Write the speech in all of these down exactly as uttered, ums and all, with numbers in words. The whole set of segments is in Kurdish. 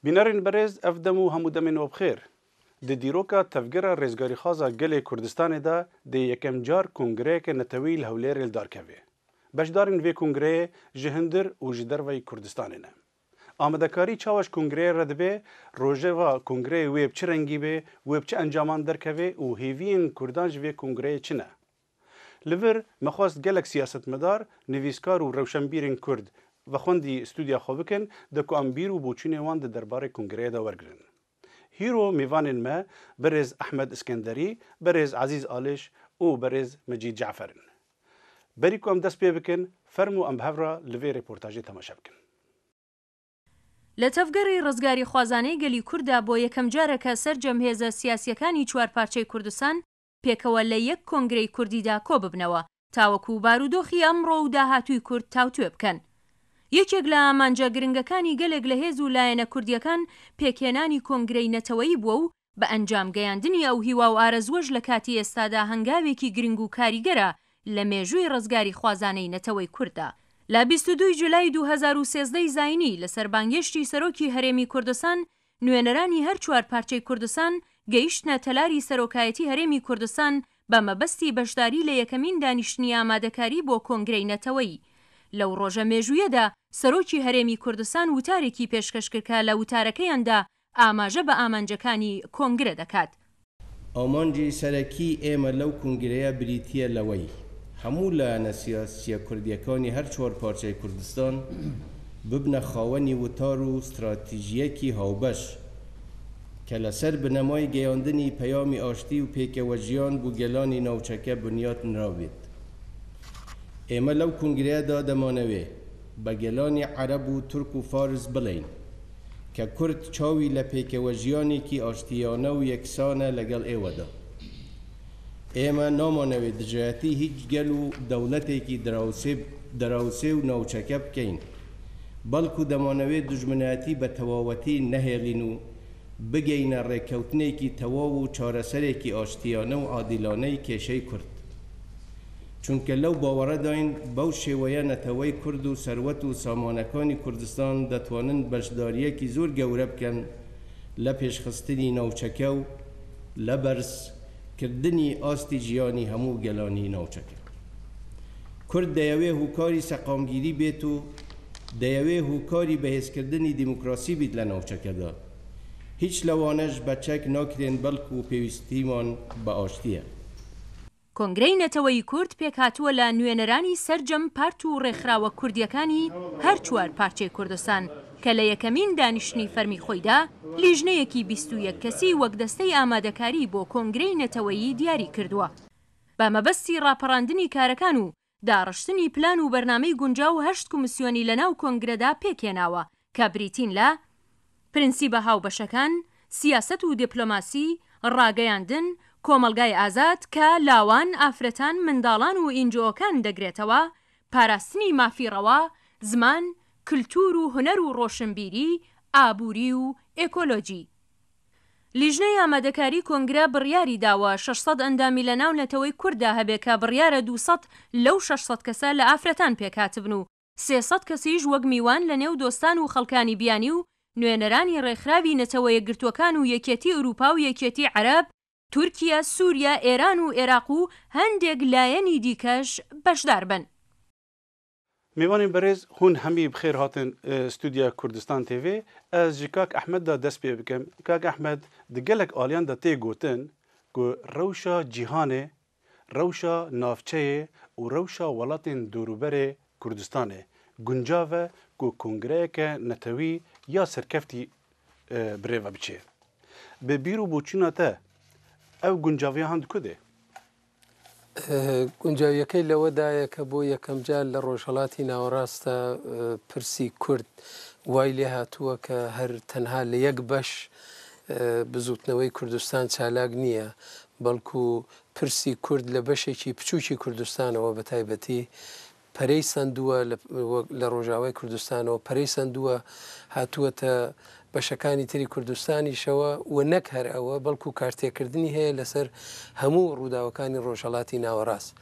Bînerên berêz, ev dem û hemû demên we bi xêr. Di dîroka Tevgera Rêzgarîxwaza Gelê Kurdistanê de dê yekem car kongreyeke netewî li Hewlêrê li dar keve. Beşdarên vê kongreyê ji hundir û ji derveyî Kurdistanê ne. Amadekarî çawa ji kongreyê re dibe, rojeva kongreyê wê bi çi rengî be, wê bi çi encaman derkeve û hêviyên Kurdan ji vê kongreyê çi ne? Li vir me xwest gelek siyasetmedar, nivîskar û rewşenbîrên Kurd vexwendî stûdya xwe bikin, de ku em bîr û boçûnê wan di derbarê kongreyê de wergirin. Hîro mêvanên me berêz Ehmed Iskenderî, berêz Ezîz Aliş û berêz Mecîd Cafer in. Berî ku em dest pê bikin, fermo em bi hev re li vê rêportajê temaşe bikin. لە تەڤگەڕی ڕزگاریخوازانەی گەلی کورددا بۆ یەکەم جارەکە سەرجەم هێزە سیاسییەکانی چوار پارچەی کوردستان پێکەوە لە یەک کۆنگرەی کوردیدا کۆببنەوە، تاوەکو بارودۆخی ئەمڕۆ و داهاتووی کورد تاوتوێ بکەن. یەکێک لە ئامانجە گرنگەکانی گەلێک لە هێز و لایەنە کوردییەکان پێکهێنانی کۆنگرەی نەتەوەیی بووە و بە ئەنجام گەیاندنی ئەو هیوا و ئارەزووەش لە کاتی ئێستادا هەنگاوێکی گرنگ و کاریگەرە لە مێژووی ڕزگاریخوازانەی نەتەوەی کورددا. لە بیست و دووی جولای دوو هەزار و سێزدەی زاینی لەسەر بانگهێشتی سەرۆکی هەرێمی کوردستان، نوێنەرانی هەر چوار پارچەی کوردستان گەیشتنە تەلاری سەرۆکایەتی هەرێمی کوردستان بە مەبەستی بەشداری لە یەکەمین دانیشتنی ئامادەکاری بۆ کۆنگرەی نەتەوەیی. لەو ڕۆژە مێژوویەدا سەرۆکی هەرێمی کوردستان وتارێکی پێشکەش کرد کە لە وتارەکەیاندا ئاماژە بە ئامانجەکانی کۆنگرە دەکات. ئامانجی سەرەکی ئێمە لەو کۆنگرەیە بریتییە لەوەی هەموو لایەنە سیاسییە کوردییەکانی هەر چوار پارچەی کوردستان ببنە خاوەنی وتار و ستراتیژییەکی هاوبەش کە لەسەر بنەمای گەیاندنی پەیامی ئاشتی و پێکەوەژیان بۆ گەلانی ناوچەکە بنیات نرابێت. ئێمە لەو کۆنگرەیەدا دەمانەوێ بە گەلانی عەرەب و تورک و فارس بڵێین کە کورد چاوی لە پێکەوەژیانێکی ئاشتییانە و یەکسانە لەگەڵ ئێوەدا. ئێمە نامانەوێ دژایەتی هیچ گەل و دەوڵەتێکی دراوسێ، دراوسێ و ناوچەکە بکەین، بەڵکو دەمانەوێ دوژمنایەتی بە تەواوەتی نەهێڵین و بگەینە ڕێککەوتنێکی تەواو و چارەسەرێکی ئاشتییانە و عادیلانەی کێشەی کورد. چونکە لەو باوەڕەداین بەو شێوەیە نەتەوەی کورد و سەروەت و سامانەکانی کوردستان دەتوانن بەشدارییەکی زۆر گەورە بکەن لە پێشخستنی ناوچەکە و لە بەرزکردنی ئاستی ژیانی هەموو گەلانی ناوچەکە. کورد دەیەوێ هوکاری سەقامگیری بێت و دەیەوێ هوکاری بەهێزکردنی دیموکراسی بیت لە ناوچەکەدا. هیچ لەوانەش بە چەک ناکرێن، بەڵکو پێویستیمان بە ئاشتییە. کۆنگرەی نەتەوەیی کورد پێکهاتووە لە نوێنەرانی سەرجەم پارت و ڕێکخراوە کوردییەکانی هەر چوار پارچەی کوردستان کە لە یەکەمین دانیشتنی فەرمی خۆیدا لیژنەیەکی بیست و یەک کەسی وەک دەستەی ئامادەکاری بۆ کۆنگرەی نەتەوەیی دیاری کردووە. بە مەبەستی ڕاپەڕاندنی کارەکان و داڕشتنی پلان و بەرنامەی گونجاو هەشت کۆمیسیۆنی لەناو کۆنگرەدا پێکهێناوە کە بریتین لە پرنسیبە هاوبەشەکان، سیاسەت و دیپلۆماسی، ڕاگەیاندن، کۆمەڵگای ئازاد کە لاوان، ئافرەتان، منداڵان و ئینجۆکان دەگرێتەوە، پاراستنی مافی ڕەوا، زمان، کلتور و هونەر و ڕۆشنبیری، ئابووری و ئێکۆلۆجی. لیژنەی ئامادەکاری کۆنگرە بڕیاری داوە شەش سەد ئەندامی لە ناو نەتەوەی کورددا هەبێ کە بڕیارە دوو سەد لەو شەش سەد کەسە لە ئافرەتان پێکهاتبن و سێ سەد کەسیش وەک میوان لە نێو دۆستان و خەڵکانی بیانی و نوێنەرانی ڕێکخراوی نەتەوە یەکگرتووەکان و یەکێتی ئەوروپا و یەکێتی عەرەب، تورکیا، سووریا، ئێران و ئێراق و هەندێک لایەنی دیکەش بەشدار بن. Mêvanên berêz, hûn hemî bi xêr hatin, e, stûdya Kurdistan T V. Ez ji Kak Ehmed de dest pê bikim. Kak Ehmed, di gelek aliyan de tê gotin ku rewşa cîhanê, rewşa navçeyê û rewşa welatên dorûberê Kurdistanê guncav e ku kongreyeke netewî ya serkeftî, e, bi rê ve biçê. Bi bîr û boçûna te ev guncaviya han di ku de? Guncaviyekey lewedayê ke bo yekem car li Rojhelatî Nawerast de, e, pirsî Kurd way lê hatuwe ke her tenha li yek beş, e, bizûtnewey Kurdistan çalak niye, belku pirsî Kurd li beşekî piçûkî Kurdistanê we bi taybetî perey senduwe li, li Rojavayê Kurdistanê we perey senduwe hatuwete beşekanî tirî Kurdistanîşewe û nek her ew e, belku kartêkirdinî heye li ser hemû rûdawekanî Rojhelatî Nawerast.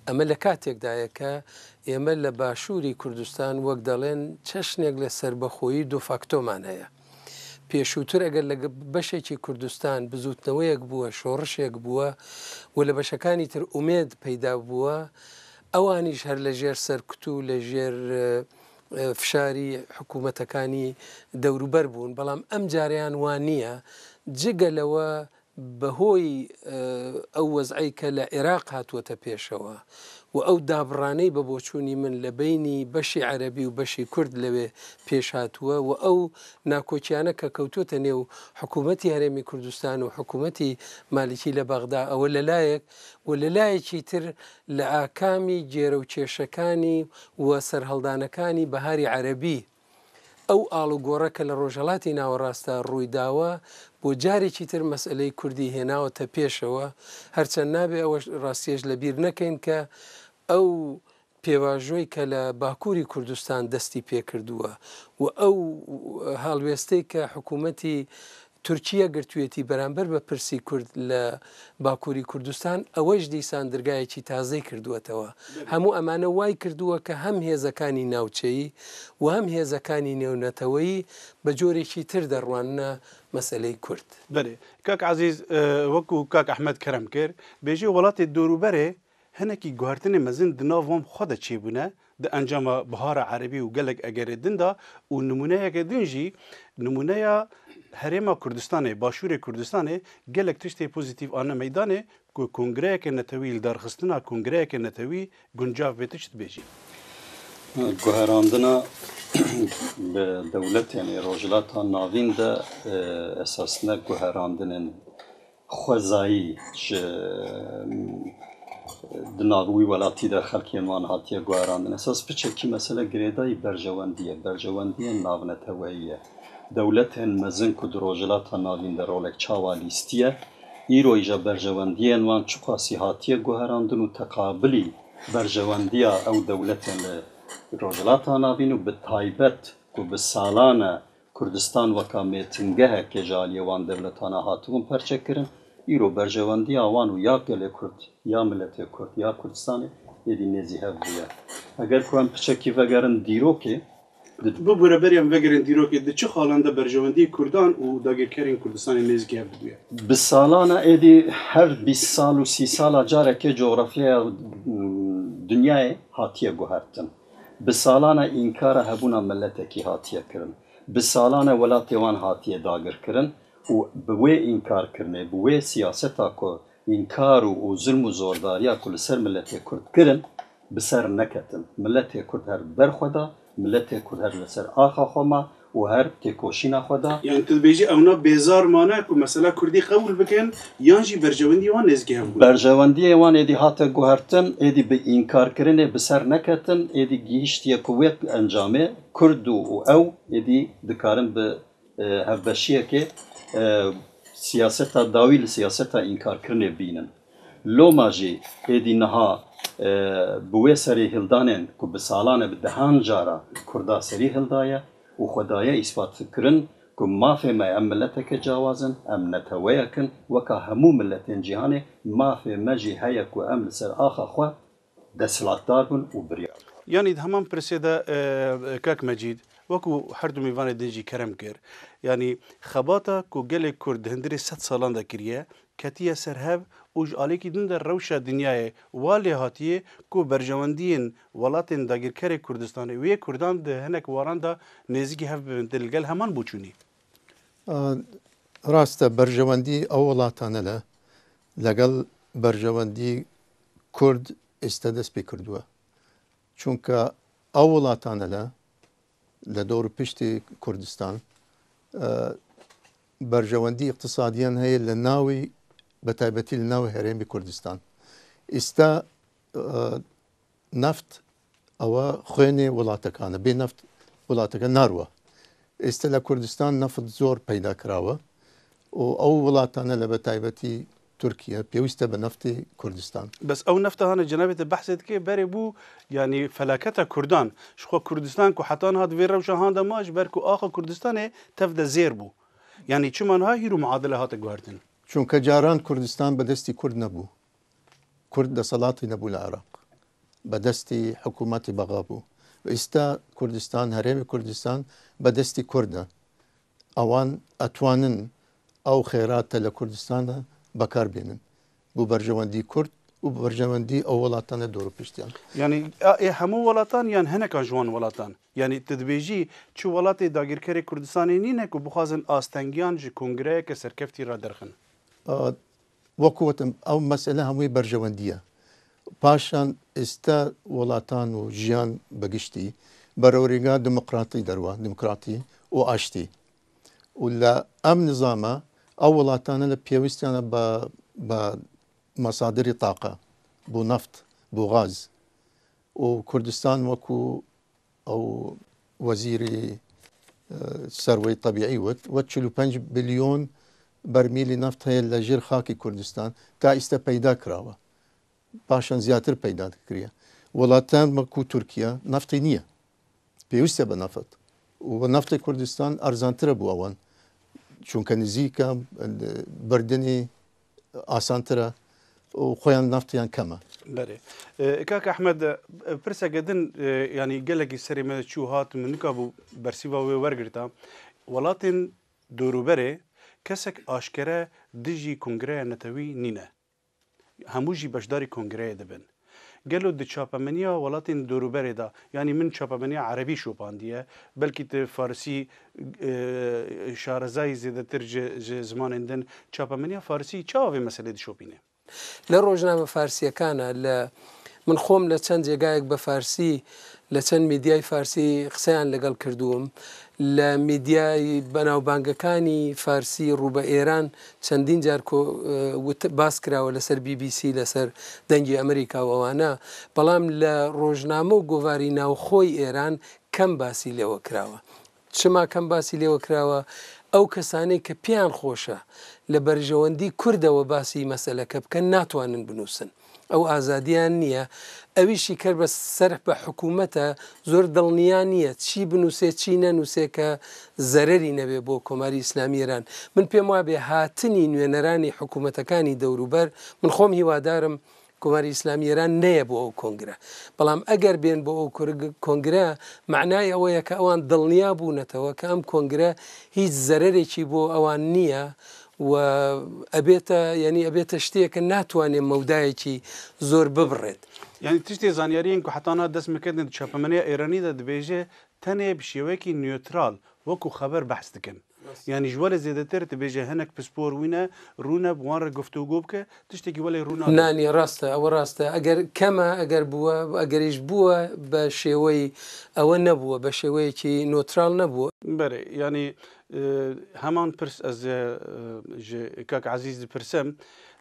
Eme li katêk de ye ke ême li Başûrî Kurdistan, wek delên, çeşnek li serbexweyî de factoman heye. پێشووتر ئەگەر لە گە-، بەشێکی کوردستان بزوتنەوەیەک بووە، شۆڕشێک بووە و لە بەشەکانی تر ئومێد پەیدا بووە، ئەوانیش هەر لە ژێر سەرکوت و لە ژێر، ئە، ئە، فشاری حکوومەتەکانی دەوروبەر بوون. بەڵام ئەم جارەیان وان نییە. جگە لەوە بەهۆی، ئە، ئەو وەزعەی کە لە عێراق هاتووەتە پێشەوە و ئەو دابڕانەی بە بۆچوونی من لە بینی بەشی عەرەبی و بەشی کورد لەوێ پێش هاتووە و ئەو ناکۆکیانە کە کەوتووەتە نێو حکوومەتی هەرێمی کوردستان و حکوومەتی مالیکی لە بەغدا، ئەوە لە لایەک و لە لایەکی تر لە ئاکامی گێرە و کێشەکانی و سەرهەڵدانەکانی بەهاری عەرەبی، ئەو ئاڵوگۆڕە کە لە ڕۆژهەڵاتی ناوەڕاستدا ڕووی داوە، بۆ جارێکی تر مەسئلەی کوردی هێناوەتە پێشەوە. هەرچەند نابێ ئەوە ڕاستیەش لە بیر نەکەین کە ئەو پێواژۆی کە لە باکووری کوردستان دەستی پێ کردووە و ئەو هەڵوێستەی کە حکوومەتی تورکیە گرتوویەتی بەرامبەر بە پرسی کورد لە باکووری کوردستان، ئەوەش دیسان درگایەکی تازەی کردووەتەوە. هەموو ئەمانە وای کردووە کە هەم هێزەکانی ناوچەیی و هەم هێزەکانی نێونەتەوەیی بە جۆرێکی تر دەڕواننە مەسەلەی کورد. بەێ، کاک عزیز، ئە، وەکو کاک ئەحمەد کەرم کرد، بێژێ وڵاتێ دەوروبەرێ هەنێکی گوهرتنێ مەزن di nav wan xwe de çêbûne, di encama Bihara Erebî û gelek egerê din de û nimûneyeke din jî, nimûneya Herêma Kurdistanê, Başûrê Kurdistanê gelek tiştê pozîtîf ane meydanê ku kongreyeke netewî, li darxistina kongreyeke netewî guncav bê. Tu çi dibêjî? Guherandina li dewletên ê Rojhilata Navîn de, e, esas ne guherandinên xwezayî ji, di nav wî welatî de xelkên wan hatiye guherandin. Esas piçekî mesele girêdayî berjewendî ye, berjewendiyên navneteweyî ye. Dewletên mezin ku di Rojhilata Navîn de rolek çawa lîstiye, îro îja berjewendiyên wan çiqasî hatiye guherandin û teqabilî berjewendiya ew dewletên li Rojhilata Navîn û bi taybet ku bi salan e Kurdistan weka mêtingehekê ji aliyê wan dewletana hatibûn perçekirin, îro berjewendiya wan û ya gelê Kurd, ya miletê Kurd, ya Kurdistanê êdî nêzî hev bûye. Eger ku em piçekî vegerin dîrokê, di Bibûre beriya em vegerin dîrokê, di çi xalan de berjewendiyê Kurdan û dagirkerên Kurdistanê nêzîkî hev dibûye? Bi salan e êdî her bîst sal û sî sala carekê cografyaya, mm, dinyayê hatiye guhertin. Bi salan e înkara hebûna miletekî hatiye kirin. Bi salan e welatê wan hatiye dagirkirin û bi wê înkarkirinê, bi wê siyaseta ku înkar û, û zulm û zordariya ku li ser miletê Kurd kirin, bi ser neketin. Miletê Kurd her ber xwe da, miletê Kurd her li ser axa xwe ma û her têkoşîna xwe da. Yani tu dibêjî ewna bêzar mane ku mesela Kurdî qebûl bikin yan jî berjewendiyê wan nêzîkî hev bûn? Berjewendiyê wan êdî hate guhertin, êdî bi înkarkirinê bi ser neketin, êdî gihîştiye ku wê encamê Kurd û, û ew êdî dikarin bi, e, hevbeşiyekê, e, siyaseta dawî li siyaseta înkarkirinê bînin. Loma jî êdî niha, e, bi wê serî hildanên ku bi salan e bi dehan cara Kurda serî hildaye û xwe daye îspat kirin ku mafê me, em mileteke cawaz in, em neteweyek in, weka hemû miletên cîhanê mafê me jî heye ku em li ser axa xwe desthilatdar bin û biryar bin. Yanî di heman pirsê de, e, kak Mecîd, wekû her du mêvanê din jî kerem kir, yanî xebata ku gelê Kurd di hundirê sed salan de kiriye, ketiye ser hev û ji alîkî din de rewşa dinyayê wa lê hatiye ku berjewendiyên welatên dagirkerê Kurdistanê û yê Kurdan di hinek waran de nêzîkî hev bibin. Tu li gel heman boçûnî? A, rast e, berjewendî ew welatan e le, legel berjewendî Kurd êste dest pê kirduwe. Çunke ew welatan e le, li dor û piştî Kurdistan, e, berjewendî îqtisadiyan heye li navî, bi taybetî li navê herêmê Kurdistan. Îsta, e, neft ewa xwênê welatekan e. Bê neft welateke narwa. Êste li Kurdistan neft zor peyda kirawe. û ew welatane le bi taybetî Tirkiye pêwîst e bi neftê Kurdistan. Bes ew nefta hane cenabê te behsê dike berê bû, yanî felaketa Kurdan. Ji xwe Kurdistan ku heta niha di vê rewşa han de ma, ji ber ku axa Kurdistanê tev de zêr bû. Yanî çima niha hîro muadele hate guhertin? Çunke caran Kurdistan bi destî Kurd nebû. Kurd deselatî nebû li Iraq. Bi destî hikûmetê Bexda bû. Û îsta Kurdistan, herêmê Kurdistan bi destî Kurd e. ewan etwanin ew xêrate li Kurdistan de bekar bînin. Bo berjewendî Kurd û bo berjewendî ew welatane dor û piştiyan. Yanî, e, ê hemû welatan yan hinekan ji wan welatan? Yanî, tu dibêjî çi welatê dagirkerê Kurdistanê nîne ku bixwazin astengiyan ji kongreyeke serkeftî re derxin? A, wekî gotim, ew mesele hemûyê berjewendî ye. Paşan êste welatan û jiyan bi giştî berorêga demokratî derwa, demokratî û aştî. Û li em nizama ew welatane li pêwistiyane bi, bi mesadirî taqa, bo neft, bo gaz. Û Kurdistan wekî ew wezîrî, e, serweyê tebîî wet, wet çil û pênc bilyon bermîlî neft heye li jêr xakê Kurdistan, ta îste peyda kirawe. Paşan ziyadtir peyda dikiriye. Welatan wekî Tirkiye neftê niye. Pêwîst e bi neft. Û bi neftê Kurdistan erzantir e bo ewan. Çunke nizîk e, birdinê asantir e û xweyan neftiyan kem e. Belê. E, kak Ehmed, e, pirseke din, e, yanî gelekî serê me de çû hat, min nikabû bersîva wê wergirta. Welatên dorûberê kesek aşkere dijî kongreya netewî nîne. Hemû jî beşdarî kongreyê dibin. Gelo di çapemeniya welatên dorûberê de, yanî min çapemeniya erebî şopandiye, belkî tu farisî, e, şarezayî zêdetir ji, ji zimanên din, çapemeniya farisî çawa vê meselê dişopîne? لە ڕۆژنامە فارسییەکانە، لە، من خۆم لە چەند جێگایەک بە فارسی، لە چەند میدیای فارسی قسەیان لەگەڵ کردووم. لە میدیای بەناوبانگەکانی فارسی ڕوو بە ئێران چەندین جار کۆ-، وت-، باس کراوە لەسەر بی بی سی، لەسەر دەنگی ئەمریکا و ئەوانە. بەڵام لە ڕۆژنامە و گۆڤاری ناوخۆی ئێران کەم باسی لێوە کراوە. چما کەم باسی لێوە کراوە؟ ئەو کەسانەی کە پێیان خۆشە لە بەرژەوەندی کوردەوە باسی مەسەلەکە بکەن، ناتوانن بنووسن. ئەو ئازادیان نییە. ئەویشی کەر بە سەر بە حکوومەتە، زۆر دڵنیا نییە چی بنووسێ، چی نەنووسێ کە زەرەری نەبێ بۆ کۆماری ئیسلامی ئێران. من پێم وابێ هاتنی نوێنەرانی حکوومەتەکانی دەوروبەر، من خۆم هیوادارم کۆماری ئیسلامی ئێران نەیە بۆ ئەو کۆنگرە. بەڵام ئەگەر بێن بۆ ئەو کورگ-، کۆنگرە، مەعنای ئەوەیە کە ئەوان دڵنیا بوونەتەوە کە ئەم کۆنگرە هیچ زەرەرێکی بۆ ئەوان نییە و ئەبێتە، یعنی ئەبێتە شتێک کە ناتوانێت مەودایەکی زۆر ببڕێت. یعنی تشتێ زانیاریین کو حتانا دەست مکردن چاپەمەنەیە ئێرانی دە دبێژێ تەنێ بشێوەیەکی نیوترال وەکو خەبەر بەحس دکن. یعنی ji welê zêdetir dibêje hinek pispor wî ne, rûne bi wan re guftûgû bike, tiştekî welê rû nade. نانی، ڕاستە، ئەوە ڕاستە. ئەگەر کەمە، ئەگەر بووە، ئەگەریش بووە، بە شێوەی ئەوە نەبووە، بە شێوەیەکی نۆترال نەبووە. Berê, yanî, e, heman pirs ez, e, ji kak Ezîz dipirsim,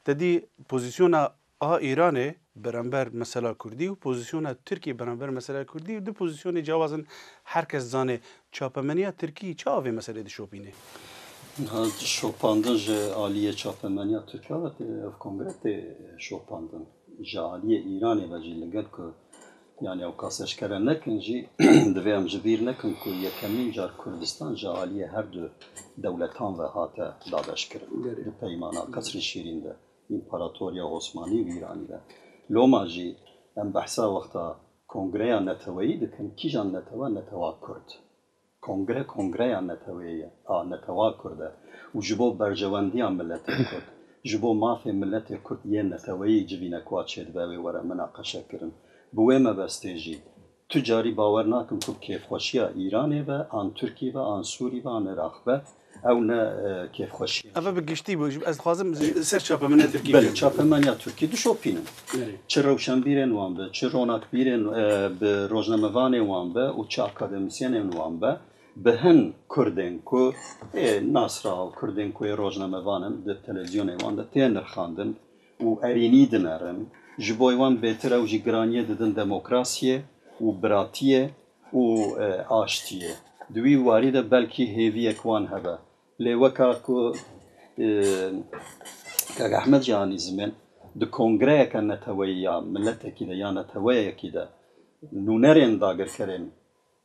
te dî pozîsyona a Îranê beramber mesela Kurdî û pozîsyona Tirkiyê beramber mesela Kurdî, du pozîsyonê cewaz in, her kes zane. Çapemeniya Tirkî çawa vê meselê dişopîne? Niha şopandin ji aliyê çapemeniya Tirkiya ve tê, ev kongre tê şopandin. Ji aliyê Îranê ve jî li gel ku, yani, ew kas eşkere nekin jî, divê em ji bîr nekin ku yekemîn car Kurdistan ji aliyê her du dewletan ve hate dabeşkirin. Belê. Di peymana Qesrî Şîrîn de, Împaratoriya Osmanî û Îranî de. Loma jî em behsa wexta Kongreya Neteweyî dikin, kîjan netewe? Netewa Kurd. Kongre, kongreya neteweyê ye, a netewa Kurd e. Û ji bo berjewendiya miletê Kurd, ji bo mafê miletê Kurd yê neteweyî civîne ku a çêdibe wê were minaqeşe kirin. Bi wê mebestê jî, tu carî bawer nakim ku kêfxweşiya Îranê be, an Tirkî be, an Sûrî be, an Iraq be, ew ne, e, kêfxweşiya. Ev bi giştî bû. Ez dixwazim ser çapemeniya Tirkî. Belê, çapemeniya Tirkî dişopînin. Belê. Çi rewşenbîrên wan be, çi ronakbîrên, e, bi rojnamevanê wan be û çi akademîsyenên wan be, bi hin Kurdên ku ê nasra û Kurdên ku ê rojnamevan in di televîzyonê wan de tê nirxandin û erînî dinerin, ji bo wan bêtir ew jî giraniyê didin demokrasiyê û biratiyê û, e, aştiyê. Di wî warî de belkî hêviyek wan hebe. Lê weka ku, e, Kak Ehmed jî anî ziman, di kongreyeke neteweyî ya miletekî de ya neteweyekî de nûnerên dagirkerên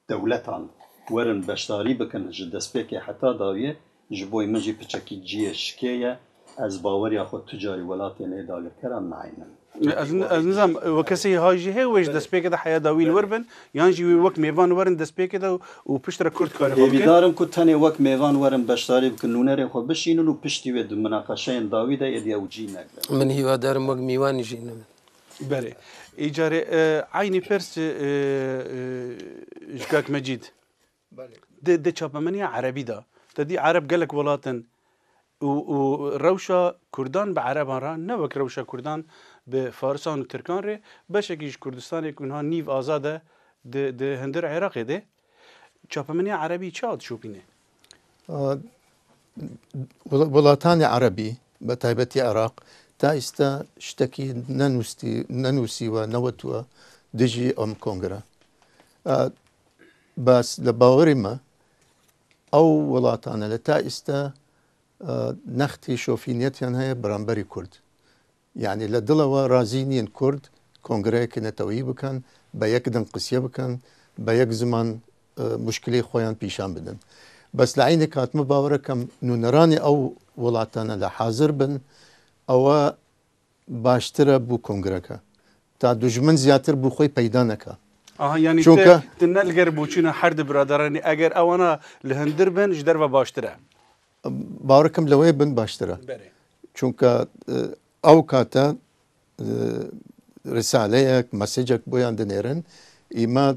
dewletan werin beşdarî bikin ji destpêkê heta dawiyê, ji bo min jî piçekî cihê şikê ye. Ez baweriya xwe tu carî welatên ê dagirkeran nayînim. Ez, ez nizam, we kesê ha jî heye wê ji destpêkê de heya dawî li wir bin, yan jî wê wek mêvan werin destpêkê de û piştre Kurd kare xwe bikin? Hêvîdar im ku tenê wek mêvan werin beşdarî bikin, nûnerên xwe bişînin û piştî wê di minaqeşeyên dawî de êdî ew cî negirin. Min hîvadarim wek mîwanî jî nebin. Belê. Îcarê, e, eynî pers, e, e, ji kak Mecîd. Belê. Di, di çapemeniya erebî de, te dî ereb gelek welat in û, û rewşa kurdan bi ereban re ne wek rewşa kurdan bi farisan û tirkan re, beşekî ji Kurdistanê ku niha nîv azad e di, di hundir Iraqê de. Çapemeniya erebî çawa dişopîne? A, wela-, welatanê erebî, bi taybetî Iraq, ta îsta ştekî nenûstî-, nenûsîwe, newetiwe dijî em kongre. A, Bes li bawerî me, ew welatane li ta îsta, e, nextî şofîniyetiyan heye beramberî Kurd. Yanî li dila we razî nîn Kurd kongreyeke neteweyî bikin, be yek din qisiye bikin, be yek ziman, e, muşkilê xwe yan pîşan bidin. Bes li eynî kat min bawer e ku em nûneranê ew welatane li hazir bin, ew e baştir e bo kongreke. Ta dujmin ziyadtir bo xwe peyda neke. Aha, yanî Çunke tu, tu ne li ger boçûna her du biraderanî, eger ewana li hundir bin, ji derve baştir e. Bawer kim li wê bin baştir e. Belê. Çunke, e, ew kate, e, risaleyek, mesajek boyan dinêrin, îma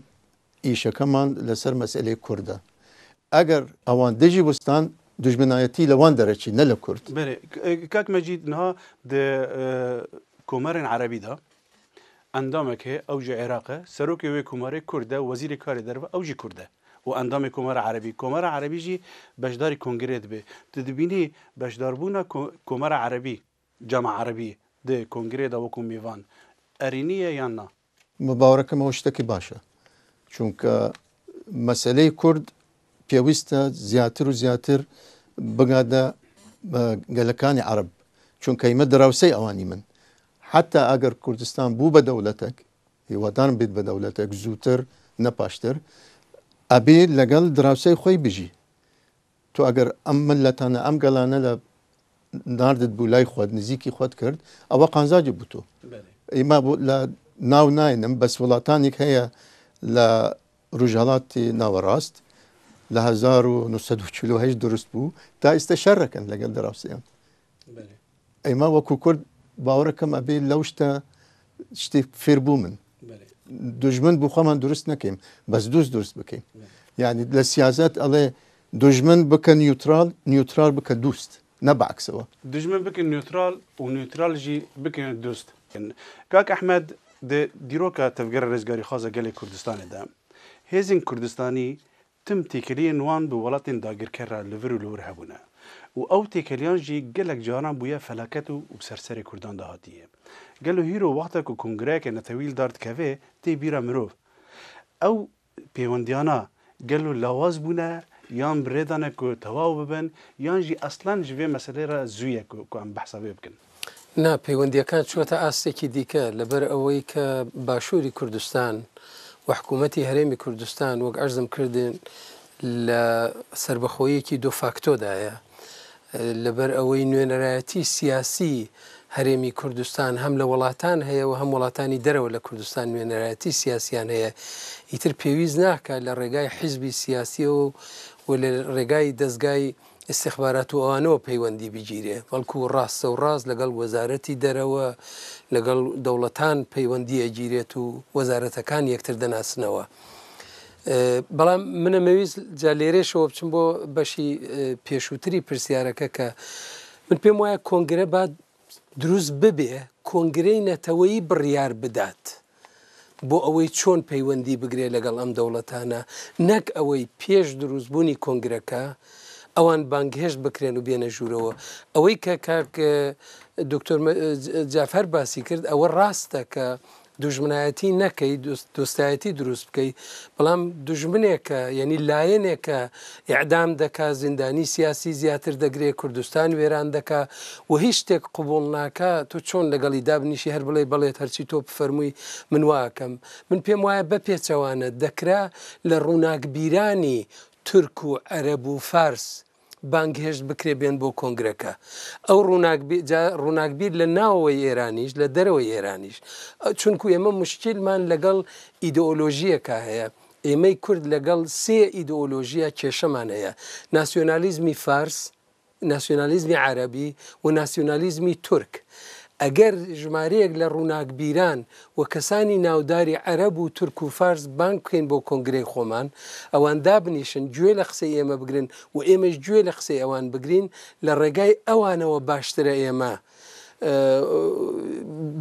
îşekeman li ser meseleyê Kurd e. Eger ewan dijî wistan, dujminayetî li wan dereçî, ne li Kurd. Belê, k-, e, kak Mecîd, niha di, e, komarên erebî de endamek heye, ew ji Iraq e, serokê wê komarê Kurd e, wezîrê karê derve, ew jî Kurd e. Û endamê komara erebî. Komara erebî jî beşdarî kongrê dibe. Tu dibînî beşdarbûna ko-, komara erebî, Cama Erebî, di kongrê de wekû mêvan erênî ye yan na? Min bawer e ku ew tiştekî baş e. Çunke meseleyê Kurd pêwîst e ziyadtir û ziyadtir bigade, e, gelekanê Ereb. Çunke ême dirawsey ewanî min. Heta eger Kurdistan bû be dewletek, hêwadan bêt be dewletek zûtir, ne paştir, ebê legel dirawsey xwe bijî. Tu eger em miletane, em gelane li nardit bû lay xwe, nizîkî xwe dikirt, ewa qanzacî bû tu. Belê. Êma bû li nav naynin, bes welatanîk heye li Rojhelatê Nawerast, li hezar û neh sed û çil û heşt durust bû, ta îste şer rekin legel dirawseyan. Belê. Êma wekû Kurd bawer kim ebê lew işte, işte fêr bû min. Belê. Dujmin bû xwe man durust nekim, bes dûst durust bikim. Belê. Yani li siyaset elê dujmin bike neutral, neutral bike dûst. Ne bi eksewa. Dijmin bikin neutral û neutral jî bikin dûst. Kak Ehmed, di dîroka Tevgera Rizgarîxwaza Gelê Kurdistanê de, hêzên Kurdistanî tim têkeliyên wan bi welatên dagirker re li vir û li wir hebûne û ew têkeliyan jî gelek caran bûye felaket û, û bi ser serê Kurdan de hatiye. Gelo hîro wexta ku kongreyeke netewî li dar dikeve, tê bîra mirov. Ew pêwendiyana gelo lawaz bûne yan bi rê dane ku tewaw bibin, yan jî eslen ji vê meselê re zû ye ku, ku em behsa vê bikin? Na, peywendiyekkan çûyete asteki dike, li ber ewey ke Başûrî Kurdistan û hikûmetî Herêmî Kurdistan, wek erzim kirdin, li serbixweyekî de facto de ye. Li ber ewey nûnerayetî siyasî Herêmî Kurdistan hem li welatan heye û hem welatani derewe li Kurdistan nûnerayetî siyasiyan heye. Îtir pêwîst nake li rêgay hizbî siyasî û, û li rêgay dezgay îstixbarat û ewanewe peywendî bigîre. Belkû rast se û rast legel wezaretî derewe, legel dewletan peywendiyê gîret û wezaretekan yektir dinasinewe. E, belam min e mewîst ca lêrê şewe biçim bo beşî, e, pêşûtirî pirsyareke ke min pêm waya kongre ba dirûst bibe, kongreyê neteweyî biryar bidat bo ewey çon peywendî bigire legel em dewletane. Nek ewey pêş dirûstbûnî kongreke ewan bangihêşt bikirin û bêne jûrewe. Ewey ke kak, e, Doktor Me-, e, Cafer basî kir, ewe rast e ke dujminayetî nekey, dost-, dostayetî dirûst bikey. Belam dujmineke, yanî layineke îdam deke, zîndanî siyasî ziyadtir degire, Kurdistan wêran deke û hîç têk qibûl nake, tu çon legelî dabinîşî, her biley belê, her çî to bifermûyî, min wa kem. Min pêm waye bepêçewane dekira li rûnakbîranî Tirk û Ereb û Fars بانگهێشت بکرێ بێن بۆ کۆنگرەکە. ئەو ڕووناکبی-، جا ڕووناکبیر لە ناوەوەی ئێرانیش، لە دەرەوەی ئێرانیش. ئە، چونکو ئێمە مشکیلمان لەگەڵ ئیدئۆلۆژیەکە هەیە. ئێمەی کورد لەگەڵ سێ ئیدئۆلۆژیە کێشەمان هەیە. ناسیۆنالیزمی فارس، ناسیۆنالیزمی عەرەبی و ناسیۆنالیزمی تورک. ئەگەر ژمارەیەک لە ڕووناکبیران و کەسانی ناوداری عەرەب و تورک و فارس بانگ بکەین بۆ کۆنگرەی خۆمان، ئەوان دابنیشن، گوێ لە قسەی ئێمە بگرن و ئێمەش گوێ لە قسەی ئەوان بگرین، لە ڕێگای ئەوانەوە باشترە ئێمە، ئە،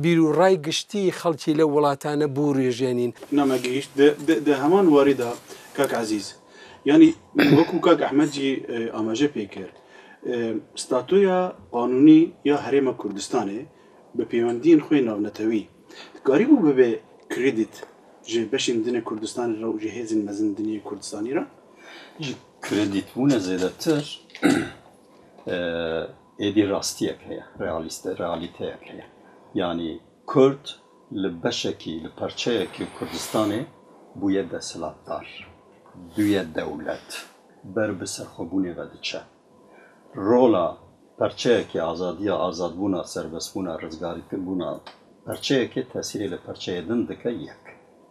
بیروڕای گشتی خەڵکی لەو وڵاتانە بوڕێژێنین. نامەگەیشت دە، دە، دە هەمان واریدا کاک عەزیز. یعنی، وەکو کاک ئەحمەد جی، ئە، ئاماژە پێ کرد. ئە، ستاتویا قانونی یا هەرێمە کوردستانێ بە پەیوەندیین خوێ ناونەتەوی. دکاری بوو ببێ کردیت ji beşên din ê Kurdistanê re û ji hêzên mezin din ê Kurdistanî re? Ji kredîtbûne zêdetir, e, êdî rastiyek heye, realîste-, realîteyek heye. Yanî Kurd li beşekî, li parçeyekî Kurdistanê bûye desthilatdar, bûye dewlet, ber bi serxwebûnê ve diçe. Rola parçeyekê azadiya, azadbûna, serbestbûna, rizgarîbûna parçeyekê tesîrê li parçeyê din dike yek.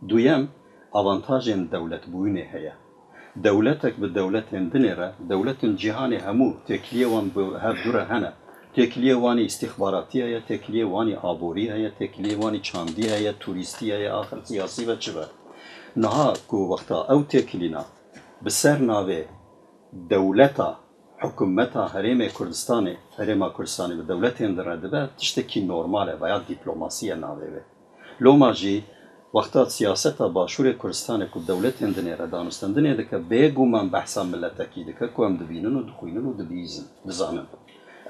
Duyem, avantajên dewletbûyînê heye. Dewletek bi dewletên dinê re, dewletên cîhanê hemû têkiliyê wan bi hev du re hene. Têkiliyê wan îstîxbaratî heye, têkiliyê wan î aborî heye, têkiliyê wan î çandî heye, turîstî heye, axir siyasî ve çi be. Niha ku wexta ew têkilîna bi ser navê dewleta, hikûmeta Herêmê Kurdistanê, Herêma Kurdistanê bi dewletên din re dibe, tiştekî normal e veya dîplomasî ye navê wê. Loma jî wexta siyaseta Başûrê Kurdistanê ku dewletên dinê re danûstendinê dike, bêguman behsa miletekî dike ku em dibînin û dixwînin û dibihîzin, dizanin.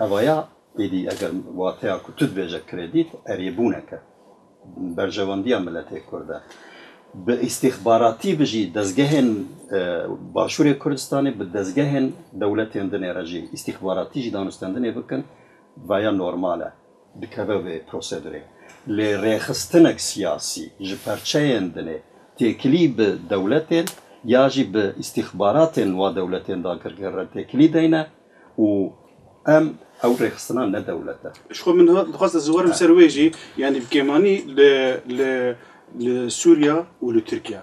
Evaya êdî eger wateya ku tu dibêje kredît, erêbûnek e. Berjewendiya miletê Kurd e. Bi îstîxbaratî bi jî dezgehên, e, Başûrê Kurdistanê, bi dezgehên dewletên dinê re jî îstîxbaratî jî danûstendinê bikin, veya normal e. Dikeve vê prosedurê. Lê rêxistinek siyasî ji perçeyên dinê têkilî bi dewletên ya jî bi îstîxbaratên wa dewletên dagirker re têkilî deyne û em ew rêxistina ne dewlet e. Ji xwe min ha-, dixwest ez werim ser wê jî, yanî bi kêmanî li, li, li Sûriya û li Tirkiye.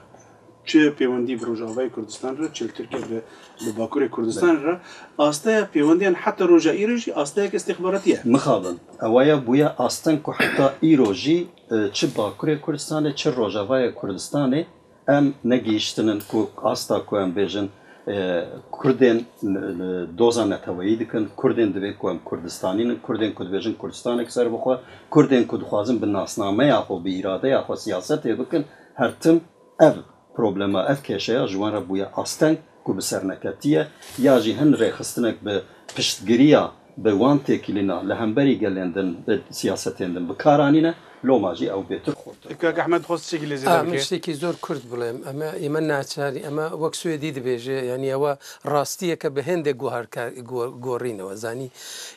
Çi pêwendî bi Rojavayê Kurdistan re, çi li Tirkiye bi, bi Bakurê Kurdistan re, asteya pêwendiyan heta roja îro jî asteyek îstîxbaratî ye. Mixabin, ewa ya bûye asteng ku heta îro jî, e, çi Bakurê Kurdistanê, çi Rojavayê Kurdistanê em negihîştinin ku asta ku em bêjin, e, Kurdên, e, doza neteweyî dikin, Kurdên divê ku em Kurdistanî nin, Kurdên ku dibêjin Kurdistanek serbixwe, Kurdên ku dixwazin bi nasnameya xwe, bi îradeya xwe siyasetê bikin, her tim ev problema, ev kêşeya ji wan re bûye asteng ku bi ser neketiye, ya jî hin rêxistinek bi piştgiriya, bi wan têkilîna li hemberî gelên din, bi siyasetên din bi kar anîne, loma jî ew bêtir xurt. Kak Ehmed, xwest tiştekî lê zêde A, min bike. Tiştekî zor kurt bilêm. Eme, ême naçarî, eme wek Swêdî dibêje, yanî ewa rastiyeke bi hêndê guharka-, guha-, gorînewe, zanî?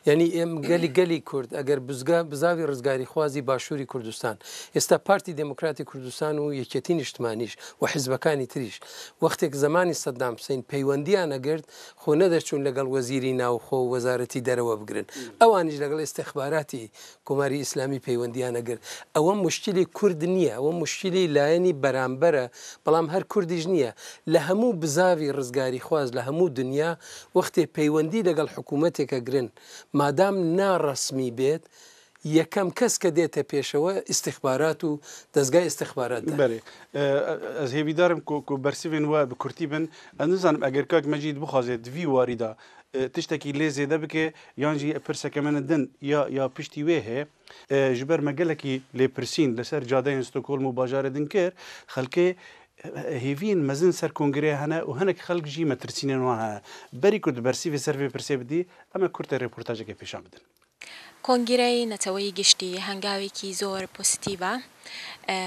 Yanî êm gelî, gelî kurd, eger bizga-, bizavî rizgarîxwazî Başûrî Kurdistan, êsta Partî Demokratî Kurdistan û Yeketî Niştimanîş û hizbekani tirîş, wextêk zemanî Seddam Huseyîn peywendiyane girt, xwe nederçûn legal wezîrî navxwe û wezaretî derewe bigirin. Ewanîş legal îstixbaratî Komarî Îslamî peywendiyane girt. Ewe muşkilî Kurd niye, ewe muşkilî layenî beramber e, belam her Kurdî jî niye. Li hemû bizavî rizgarîxwaz, li hemû dinya wextê peywendî legal hikûmeteke girin, madam na resmî bêt, yekem kes ke dête pêşewe îstixbarat û dezgay îstixbarat e. Belê. E, ez hêvîdar im ku, ku bersivên we bi kurtî bin. Ez nizanim eger kak Mecîd bixwaze di vî warî de, e, tiştekî lê zêde bike, yan jî pirseke min din ya, ya piştî wê heye. E, ji ber me gelekî lêpirsîn li ser cadeyên Stockholm û bajarê din kir, xelkê, e, hêviyên mezin ser kongreyê hene û hinek xelk jî metirsînên wan hene. Berî ku di bersivê ser vê pirsê bidî, em ê kurte reportajekê pêşan bidin. کۆنگرەی نەتەوەی گشتی هەنگاوێکی زۆر پۆزیتیڤە، ئە،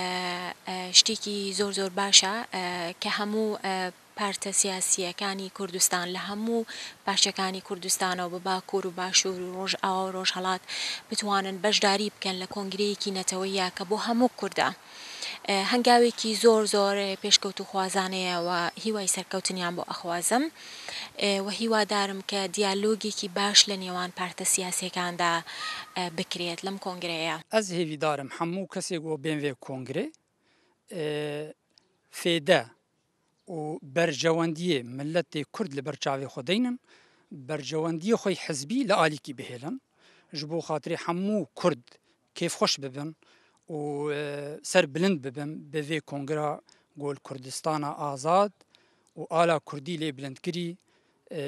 ئە، شتێکی زۆر زۆر باشە، ئە، کە هەموو، ئە، پارتە سیاسیەکانی کوردستان لە هەموو پارچەکانی کوردستانەوە بە باکوور و باشوور و ڕۆژئاوا و ڕۆژهەڵات بتوانن بەشداری بکەن لە کۆنگرەیەکی نەتەوەیە کە بۆ هەموو کوردە. هەنگاوێکی زۆر زۆر پێشکەوتوخوازانەیە و هیوای سەرکەوتنیان بۆ ئەخوازم و هیوادارم کە دیالۆگێکی باش لە نێوان پارتە سیاسیەکاندا بکرێت لەم کۆنگرەیە. Ez hêvîdar im hemû kesê ku bên vê kongrê, e, fêde û berjewendiyê miletê Kurd li ber çavê xwe deynin, berjewendiyê xwe yê hizbî li alîkî bihêlin. Ji bo xatirê hemû Kurd kêfxweş bibin û, e, serbilind bibin bi vê kongira ku li Kurdistana azad û ala Kurdî lê bilindkirî, e,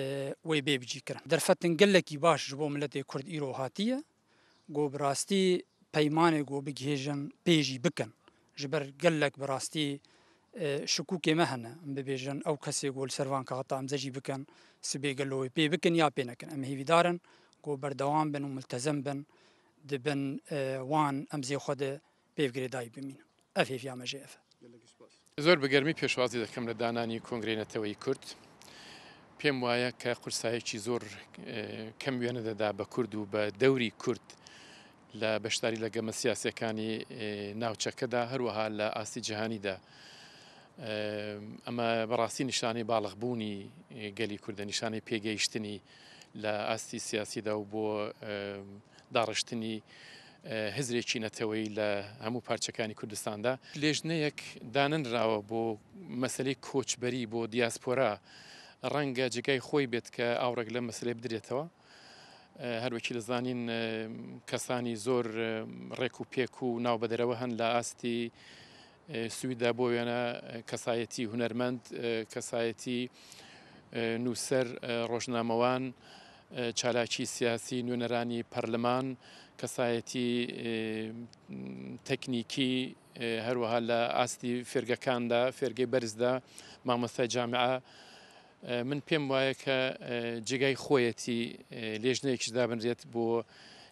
wê bê bicîkirin. Derfetin gelekî baş ji bo miletê Kurd îro hatiye. Ku bi rastî peymanê ku bigihêjin pê jî bikin. Ji ber gelek bi rastî, e, şikûkê me hene. Em bibêjin ew kesê ku li ser van kaxita em zejî bikin, sibê gelo wê pê bikin ya pê nekin. Em hêvîdar in ku berdewam bin û miltezem bin, di bin, e, wan emzê xwe de pê bi girêdayî bimînin. Ev hêviya me jê ev e. Gelekî spas. Zۆر بە گەرمی پێشوازی دەکەم لە دانانی کۆنگرەی نەتەوەی کورد. پێم وایە کە قورسایەکی زۆر، ئێ، کەم وێنە دەدا بە کورد و بە دەوری کورد لە بەشداری لە گەمە سیاسیەکانی، ئێ، ناوچەکەدا، هەروەها لە ئاستی جیهانیدا. ئێ، ئەمە بەڕاستی نیشانەی باڵغبوونی، ئێ، گەلی کوردە، نیشانەی پێگەیشتنی لە ئاستی سیاسیدا و بۆ، ئێ، داڕشتنی، ئێ، هزرێکی نەتەوەیی لە هەموو پارچەکانی کوردستاندا. لێژنەیەک دانەنراوە بۆ مەسەلەی کۆچبەری بۆ دیاسپۆرا. ڕەنگە جێگای خۆی بێت کە ئاوڕێک لەم مەسەلەی بدرێتەوە. ئێ، هەر وەکی دەزانین، ئێ، کەسانی زۆر، ئێ، ڕێک و پێک و ناوبەدەرەوە هەن لە ئاستی، ئێ، سویددا، بۆ وێنە، ئێ، کەسایەتی هونەرمەند، ئێ، کەسایەتی، ئێ، نووسەر، ئێ، ڕۆژنامەوان، ئێ، چالاکی سیاسی، نوێنەرانی پەرلەمان، کەسایەتی، ئێ، تەکنیکی، ئێ، هەروەها لە ئاستی فێرگەکاندا، فێرگەی بەرزدا، مامۆستای جامعە. ئێ، من پێم وایە کە، ئێ، جێگای خۆیەتی، ئێ، لێژنەیەکیش دابنرێت بۆ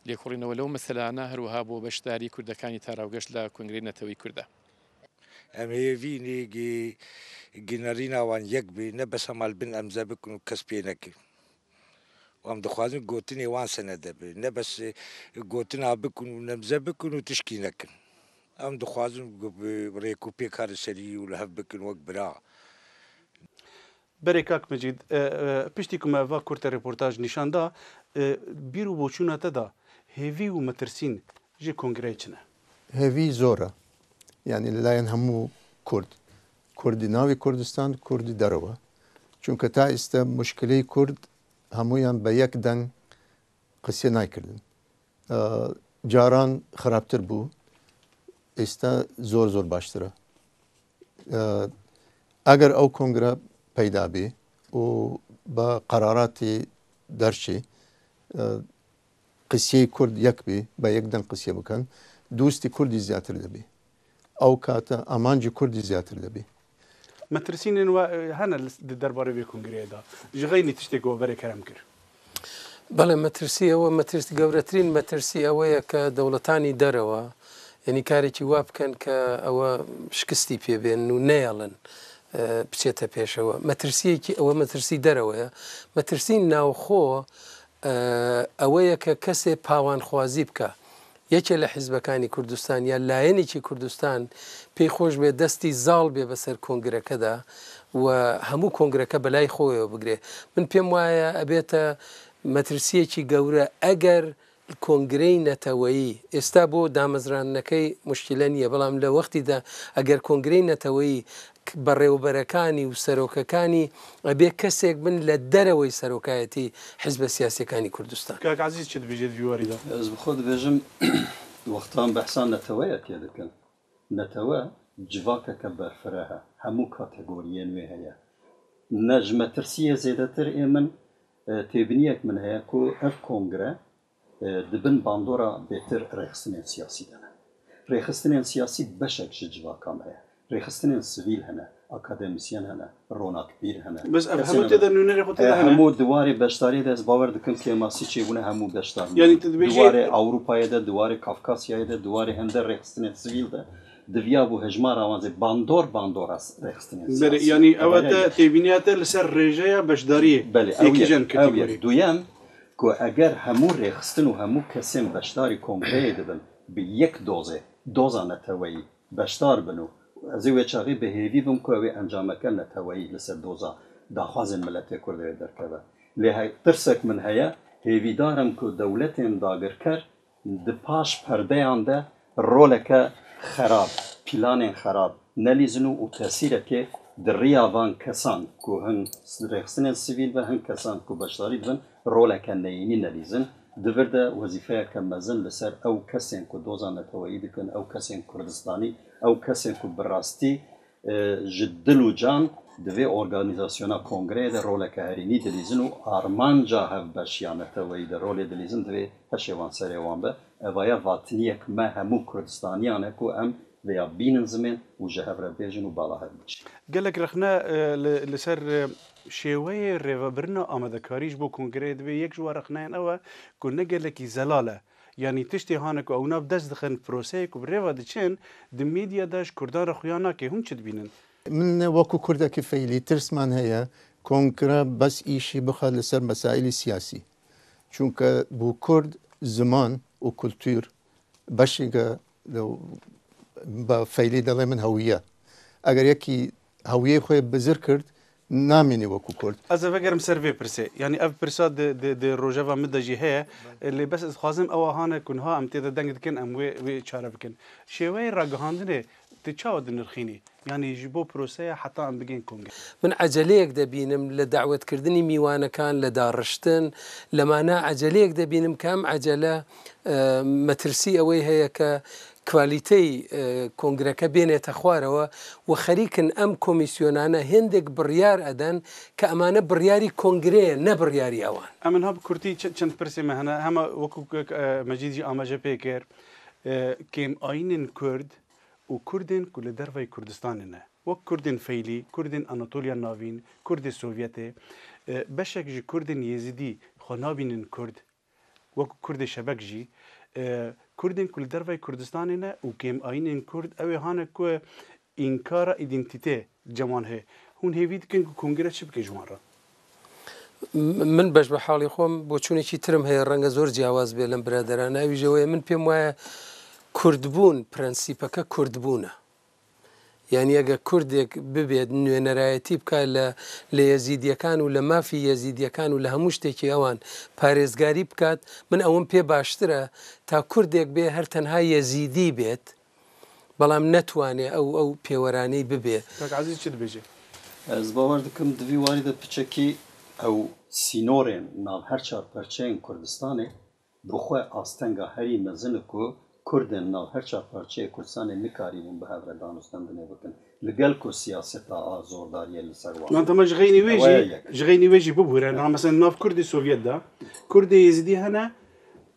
لێکۆڵینەوە لەو مەسەلانە، هەروەها بۆ بەشداری کوردەکانی تاراوگەشت لە کۆنگرەی نەتەوەی کووردا. Em hêvî nê gê ginerîna wan yek bê, ne bes hema li bin emze bikin û kes pê nekin. Em dixwazin gotinê wan senede be, ne bes, e, gotina bikin û nemze bikin û tişkî nekin. Em dixwazin ku bi rêk û pêka li serî û li hev bikin wek bira. Berê kak Mecîd, e, e, piştî ku me va kurte reportaj nîşan da, e, bîr û boçûna te da hêvî û metirsîn ji kongreyê çi ne? Hêvî zor e. Yanî li layen hemû Kurd. Kurdî navî Kurdistan, Kurdî derewe. Çunke ta îste muşkileyê Kurd hemûyan be yek deng qisê naykirdin. E, caran xirabtir bû, êsta zor zor baştir e. E, eger ew kongre peyda bî û bi qeraratî derçî, e, qisiyê Kurd yek bî, bi yek deng qisiye bikin, dostî Kurdî zêdetir dibî. Ew kate amancî Kurdî zêdetir dibî. Metirsînên we, e, hene li, di derbarê vê kongreyê de? Ji xeynî tiştê ku we berê kerem kir. بەڵێ، مەترسی ئەوە، مەترسی، گەورەترین مەترسی ئەوەیە کە دەوڵەتانی دەرەوە، یعنی، کارێکی وا بکەن کە ئەوە شکستی پێ بێن و نەیەڵن، ئە، بچێتە پێشەوە. مەترسیەکی، ئەوە مەترسی دەرەوەیە. مەترسی ناوخۆ، ئە، ئەوەیە کە کەسێ پاوانخوازی بکە. یەکێ لە حیزبەکانی کوردستان یا لایەنێکی کوردستان پێی خۆش بێ دەستی زاڵ بێ بەسەر کۆنگرەکەدا و هەموو کۆنگرەکە بەلای خۆیەوە بگرێ. من پێم وایە ئەبێتە مەترسیەکی گەورە ئەگەر کۆنگرەی نەتەوەیی، ئێستا بۆ دامەزراندنەکەی مشکلە نییە، بەڵام لە وەختیدا ئەگەر کۆنگرەی نەتەوەیی بەڕێوەبەرەکانی و سەرۆکەکانی ئەبێ کەسێک بن لە دەرەوەی سەرۆکایەتی حیزبە سیاسیەکانی کوردستان. کاک عەزیز چی دبیژێت ڤیوەریدا؟ Ez bi xwe dibêjim, wextan behsa neteweyekê dikin. Netewe civakeke berfireh e. Hemû kategoriyên wê heye. Ne ji metirsiyê zêdetir ê min, e, têbiniyek min heye ku ev kongre e, di bin bandora bêtir rêxistinên siyasî de ne. Rêxistinên siyasî beşek ji civaka me ye. Rêxistinên sivîl hene, akademîsyen hene, ronakbîr hene. Bes ev hemû tê de nûnerê xwe tê de hene? Hemû di warê beşdariyê de ez bawer dikim kêmasî çêbûne hemû beşdar. Yanî tu dibêjî di warê Ewropayê de, di warê Kafkasyayê de, di warê hende rêxistinên sivîl de diviya bû hejmara wan zê bandor bandora rêxistinên siyasî. Belê, yanî ew te têbîniya te li ser rêjeya beşdariyê. Belê, ew yek. Duyem, ku eger hemû rêxistin û hemû kesên beşdarî kongreyê dibin bi yek dozê, doza neteweyî, beşdar bin û ez ê wê çaxê bi hêvî bim ku ew ê encameke neteweyî li ser doza daxwazên miletê Kurdê wê derkeve. Lê he-, tirsek min heye, hêvîdar im ku dewletên dagirker di paş perdeyan de roleke xerab, planên xerab nelîzin û, û tesîrekê di riya van kesan ku hin rêxistinên sivîl ve, hin kesan ku beşdarî dibin, roleke neyînî nelîzin. Di vir de wezîfeyeke mezin li ser ew kesên ku doza neteweyî dikin, ew kesên Kurdistanî, ew kesên ku bi rastî, e, ji dil û can di vê organîzasyona kongreyê de roleke herînî dilîzin û armanca hevbeşiya neteweyî de rolê dilîzin, divê heşê wan serê wan be. Evaya vatiniyek me hemû Kurdistaniyan e ku em vêya bînin zimên û ji hev re bêjin û bala hev biçin. Gelek rexne, e, li, li ser, e, şêweyê rêvebirina amadekarî ji bo kongreyê dibe. Yek ji wan rexneyên ew e ku ne gelekî zelal e. Yanî tiştê hane ku ew nav dest dixin proseyê ku bi rêva diçin, di medya de ji Kurdan re xuya nake. Hûn çi dibînin? Min wekû Kurdekî feylî tirsman heye, kongre bes îşî bixe li ser mesaîlî siyasî. Çunke bo Kurd ziman û kultur beşîge li, be feylî delê min hewiye. Eger yekî hewiyê xwe bizir kir, namînî wekû Kurd. Ez ê vegerim ser vê pirsê. Yanî ev pirsa di, di, di rojeva min de jî heye. Lê bes ez dixwazim ew hane ku niha em tê de deng dikin, em wê, wê çare bikin. Şêweyê ragihandinê tu çawa dinirxînî? Yanî ji bo proseya heta em bigên kongre. Min eceleyek debînim li dawetkirdinî mîwanekan, li dariştin, li mana eceleyek debînim ke em ecele, e, metirsî ewê heye ke kwalîteyî, e, kongreke bênete xwarewe û xerîkin em komîsyonane hindek biryar eden ke emane biryarî kongrê ye, ne biryarî ewan. Em niha bi kurtî çi-, çend pirsê me hene. Hema wekû, e, Mecîd jî amaje pê kir, e, kêmayînên Kurd û Kurdên ku li derveyî Kurdistanê ne. Wek Kurdên Feylî, Kurdên Anatoliya Navîn, Kurdê Sovyetê, e, beşek ji Kurdên Yêzidî xwe nabînin Kurd, wek Kurdê Şebek jî, e, Kurdên ku li derveyî Kurdistanê ne û kêmayînên Kurd, ew ê hane ku înkara îdentîtê cem wan heye. Hûn hêvî dikin ku kongre çi bike ji wan re? M-, min beş bi halî xwe, boçûnekî tirim heye, renge zor ciyawaz bê lem biraderane. Ew jî ew ye, min pêm waya Kurdbûn, prensîpeke Kurdbûn e. Yanî eger Kurdek bibêt, nûnerayetî bike li, li Yezîdiyekan û li mafî Yezîdiyekan û li hemû ştekî ewan parêzgarî bikat, min ewin pê baştir e, ta Kurdek bê her tenha Yezîdî bêt, belam netwane ew, ew pêweranî bibê. Kak Ezîz çi dibêje? Ez bawer dikim di vî warî de piçekî ew sînorên nav her çar perçeyên Kurdistanê bi xwe astenga herî mezin e ku Kurdên nav her çar parçeyê Kurdistanê nikarîbûn bi hev re danûstendinê bikin. Li gel ku siyaseta a zordariyê li ser wan. Nan tema ji xeynî wê jî, ji xeynî wê jî bibûre. Niha mesela nav Kurdê Sovyet de, Kurdê Yezîdî hene,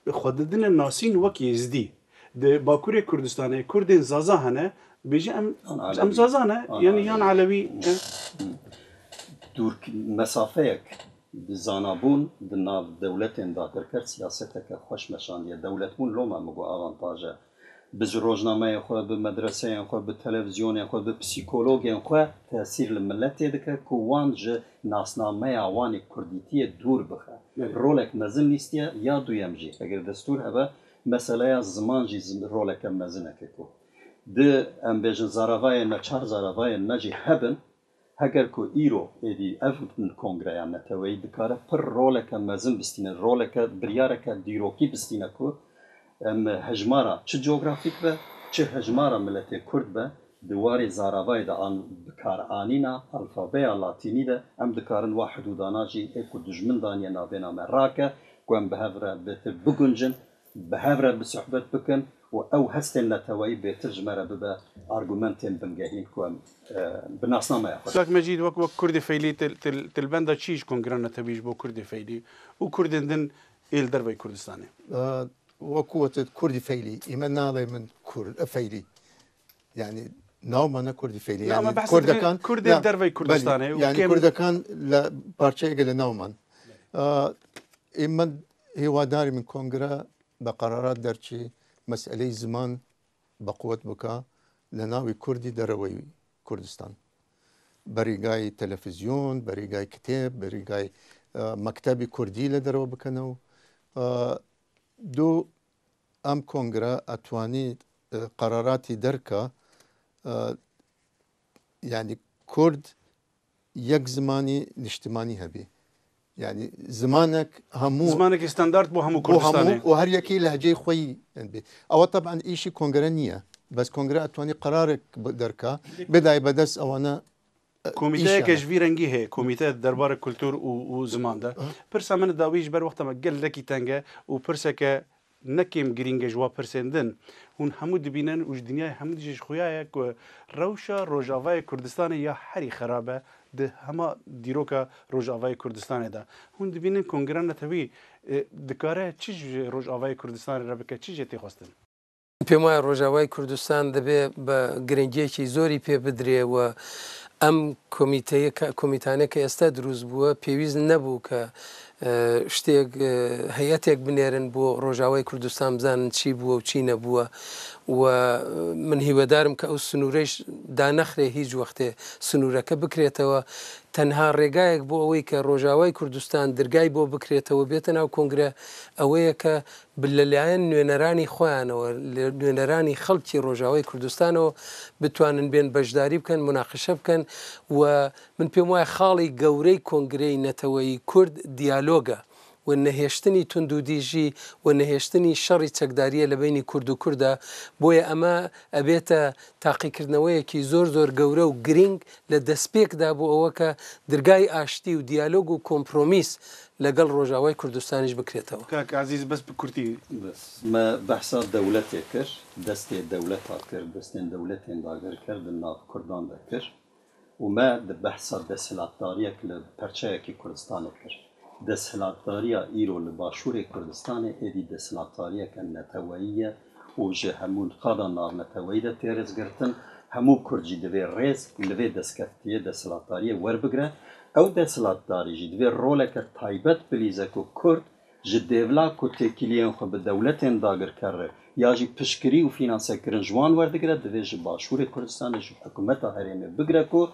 xwe didine nasîn wek Yezîdî. Di Bakurê Kurdistanê Kurdên Zaza hene, bêje em, em Zaza ne, yanî yan Elewî, e? Dûr mesafeyek bi zanabûn di nav dewletên dagirker siyaseteke xweş meşandiye. Dewletbûn loma min got avantaj e. Bi ji rojnameyên xwe, bi medreseyên xwe, bi televîzyonên xwe, bi psîkologên xwe tesîr li miletê dike ku wan ji nasnameya wan ê kurdîtiyê dûr bixe. Evet. Rolek mezin lîstiye. Ya duyem jî, eger destûr hebe, meseleya ziman jî zim-, roleke mezineke ku di, em bêjin, zaravayên me, çar zaravayên me jî hebin, heger ku îro êdî ev kongreya neteweyî dikare pir roleke mezin bistîne, roleke, biryareke dîrokî bistîne ku em hejmara çi cografîk be, çi hejmara miletê Kurd be, di warê zaravayê de an bikaranîna alfabeya latînî de em dikarin wa hidûdana jî ê ku dijmin daniye navbêna me rake, ku em bi hev re bêtir biguncin, bi hev re bi sohbet bikin û ew hestên neteweyî bêtir ji me re bibe argumentên bingehîn ku em, e, bi nasnameya xwe. Kak Mecîd, wek, wek Kurdê Feylî, til, til, til benda çi ji kongra netewî ji bo Kurdê Feylî û Kurdên din ê li derveyî Kurdistanê? E, wekû wete Kurdî Feylî, îme nalê min Kurd, e, Feylî. Yani nav me ne Kurdî Feylî. Ya, yani ama behs Kurdekan, Kurdê ya, derveyî Kurdistanê, belê, yani kêm Kurdekan li parçeyeke li nav man. E, ê min hêwadarî min kongre bi qerarat derçî meseleyê ziman bi quwet bika li navê Kurdî dereweyî Kurdistan. Berîgayî televîzyon, berîgayî kitêb, berîgayî, e, mektebî Kurdî li derew bikene û, e, du em kongre etwanî, e, qeraratî derka E, yani Kurd yek zimanî niştimanî hebî. Yani zimanek hemû Zimanekî standart bo hemû bo hemû Kurdistanê. û her yekî lehceyê xwe yî yani bê. Ewa taban îşî kongre niye. Bes kongre etwanî qerarek bi- derka. Bidayê bedest ewana Komîteyeke ji vî rengî heye. Komîte derbarê kultur û, û ziman de. Pirsa min dawî ji ber wexta me gelekî teng e û pirseke ne kêm girîng e ji wa pirsên din. Hûn hemû dibînin û ji dinyayê hemû dijî ji xuya ye ku rewşa Rojavayê Kurdistanê ya herî xerab e di hema dîroka Rojavayê Kurdistanê de. Hûn dibînin kongre netewî, e, dikare çi ji Rojavayê Kurdistanê re bike, çi jê tê xwestin? پێم وایە ڕۆژاوای کوردستان دەبێ بە گرنگیەکی زۆری پێ بدرێ و ئەم کۆمیتەیە کە کۆمیتانە کە ئێستا دروست بووە پێویست نەبوو کە شتێک هەیەتێک بنێرن بۆ ڕۆژاوای کوردستان بزانن چی بووە و چی نەبووە و من هیوادارم کە ئەو سنوورەش دانەخرێ هیچ وەختێ سنوورەکە بکرێتەوە تەنها ڕێگایەک بۆ ئەوەی کە ڕۆژاوای کوردستان درگای بۆ بکرێتەوە بێتە ناو کۆنگرە ئەوەیە کە لەلایەن نوێنەرانی خۆیانەوە، لە نوێنەرانی خەڵکی ڕۆژاوای کوردستانەوە بتوانن بێن بەشداری بکەن، مناقشە بکەن و من پێم وایە خاڵی گەورەی کۆنگرەی نەتەوەیی کورد دیالۆگە و نەهێشتنی توندوتیژی و نەهێشتنی شەڕی چەکداریە لە بینی کورد و کوردا، بۆیە ئەمە ئەبێتە تاقیکردنەوەیەکی زۆر زۆر گەورە و گرینگ لە دەستپێکدا بۆ ئەوە کە درگای ئاشتی و دیالۆگ و کۆمپرۆمیس لەگەڵ ڕۆژاوای کوردستانیش بکرێتەوە. کاک عەزیز، بەس بە کورتی. Me behsa dewletê kir, destê dewleta kir, destên dewletên dagir kir, di nav kurdan de kir û me di behsa desthilatdariyek li perçeyekî Kurdistanê kir. Desthilatdariya îro li Başûrê Kurdistanê êdî desthilatdariyeke neteweyî ye û ji hemû qada navneteweyî de tê rêzgirtin. Hemû Kurd jî divê rêz li vê destkeftiyê desthilatdariyê werbigire. Ew desthilatdarî jî divê roleke taybet bilîze ku Kurd ji dêvla ku têkiliyên xwe bi dewletên dagirker re ya jî piştgirî û fînansekirin ji wan werdigire, divê ji Başûrê Kurdistanê, ji hikûmeta herêmê bigire ku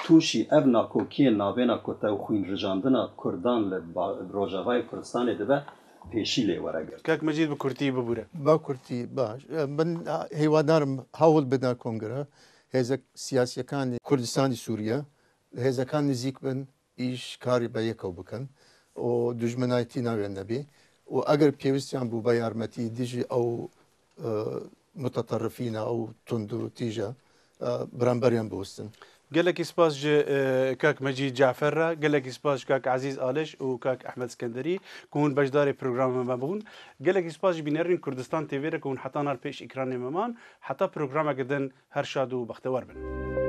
tûşî ev nakokiyên navêna ku tewxwînrijandina Kurdan li ba-, Rojavayê Kurdistanê dibe, pêşî lê were girtin. Kak Mecîd, bi kurtî bibûre. Ba kurtî, baş. E, Min hêvadarim hewl bida kongre, hêzek siyasiyekanê Kurdistanê Sûriye, hêzekan nizîk bin, îş karî be yekew bikin û dijminayetî navê nebî û eger pêwistiyan bû be yarmetî dijî ew, e, muteterifîna, ew tundûtîja, e, biremberiyan biwistin. Gelekî spas ji, e, kak Mecîd Cafer re, gelekî spas ji kak Ezîz Aliş û kak Ehmed Skenderî ku hûn beşdarê programa me bûn. Gelekî spas ji bînerên Kurdistan T V re ku hûn heta niha pêş ekranê me man. Heta programeke din her şad û bextewar bin.